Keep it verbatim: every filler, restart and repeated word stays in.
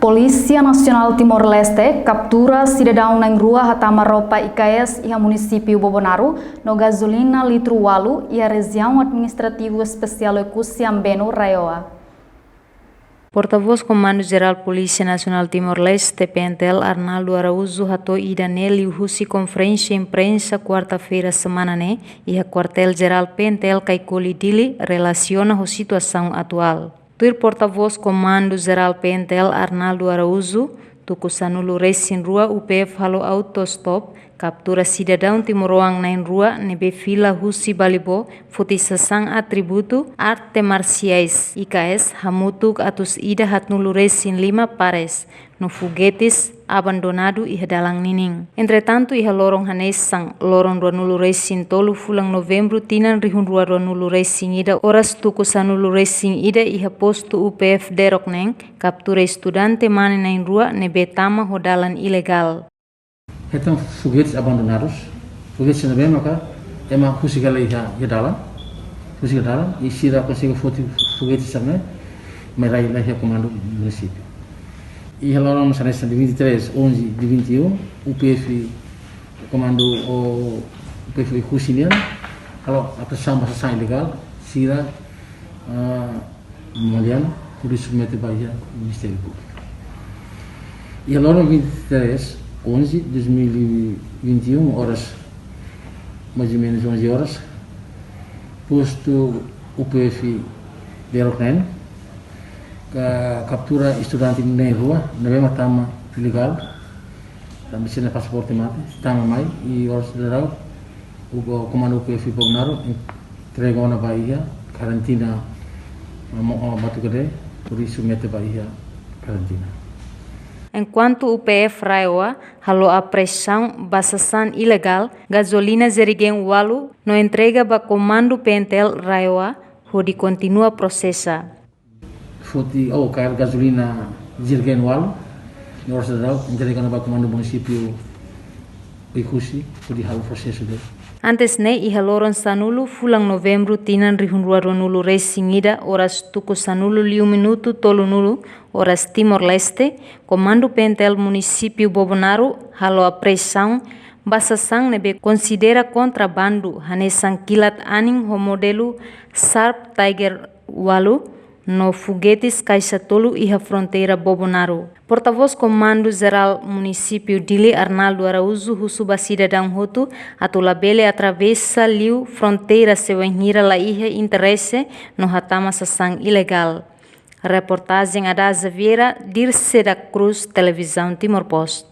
Polísia Nasionál Timor-Leste kaptura sidadaun na'in-rua hatama roupa I K S iha munisípiu Bobonaro no gazolina litru ualu iha Rejiaun Administrativu Espesiál Oekusi Ambeno, RAEOA. Portavós Komandu Jerál Polísia Nasionál Timor-Leste, P N T L, Arnaldo Araújo hato'o ida-ne'e liuhusi konferénsia imprensa kuarta-feira semana ne'e iha Kuartél Jerál P N T L Caicoli, Dili, relasiona ho situasaun atuál. Tuir portavós Komandu Jerál P N T L, Arnaldo Araújo, tuku sanulu-resin-rua U P F halo autostop, kaptura sidadaun timoroan na'in-rua ne'ebé fila husi Balibó foti sasán atributu arte marsiais, I K S, hamutuk atus ida haatnulu-resin-lima pares, no fogetes abandonadu iha dalan ninin. Entretantu, iha loron hanesan, loron ruanulu-resin-tolu fulan Novembru tinan rihun rua ruanulu-resin-ida, oras tuku sanulu-resin-ida, iha postu U P F Derok neen, kaptura estudante mane na'in-rua ne'ebé tama ho dalan ilegál. Hetan fogetes abandonadus, fogetes ne'ebé maka ema husik hela iha, iha dalan, husik iha dalan, i sira konsege foti fogetes sira-ne'e mai rai hela iha komandu munisípiu. Iha loron hanesan dia vinte e três onze de vinte e um, U P F, komandu, o, U P F Oekusi nian halo apreensão ba sasán ilegál sira, ah, Maliana, hodi submete ba iha Ministériu Públiku. Iha loron vinte e três onze dois mil e vinte e um, oras, mais ou menos onze horas, postu U P F Derok neen, ka-, kaptura estudante na'in-rua ne'ebé mak tama ilegál, tanba sira-nia pasaporte mate, tama mai, i oras daudaun, o komandu U P F Bobonaro entrega ona ba iha karantina, mo-, o Batu Kade, hodi submete ba iha karantina. Enkuantu U P F RAEOA halo apreensão ba sasán ilegál, gazolina jerigen ualu, no entrega ba komandu P N T L RAEOA, hodi kontinua prosesa. Foti, o, kaer gazolina jerigen ualu, no oras daudaun entrega ona ba komandu munisípiu Oekusi, hodi halo prosesu de'it. Antes ne'e, iha loron sanulu fulan Novembru tinan rihun rua ruanulu-resin-ida, oras tuku sanulu liu minutu tolunulu, oras Timor-Leste, komandu P N T L munisípiu Bobonaro halo apreensão ba sasán ne'ebé konsidera kontrabandu, hanesan kilat anin ho modelu Sharp Tiger ualu, no fogetes kaixa tolu iha fronteira Bobonaro. Portavós Komandu Jerál Munisípiu Dili, Arnaldo Araújo, husu ba sidadaun hotu atu labele atravesa liu fronteira se wainhira la iha interese no hatama sasán ilegál. Reportajen Adaza Vieira, Dirce da Cruz, Televizaun Timor Post.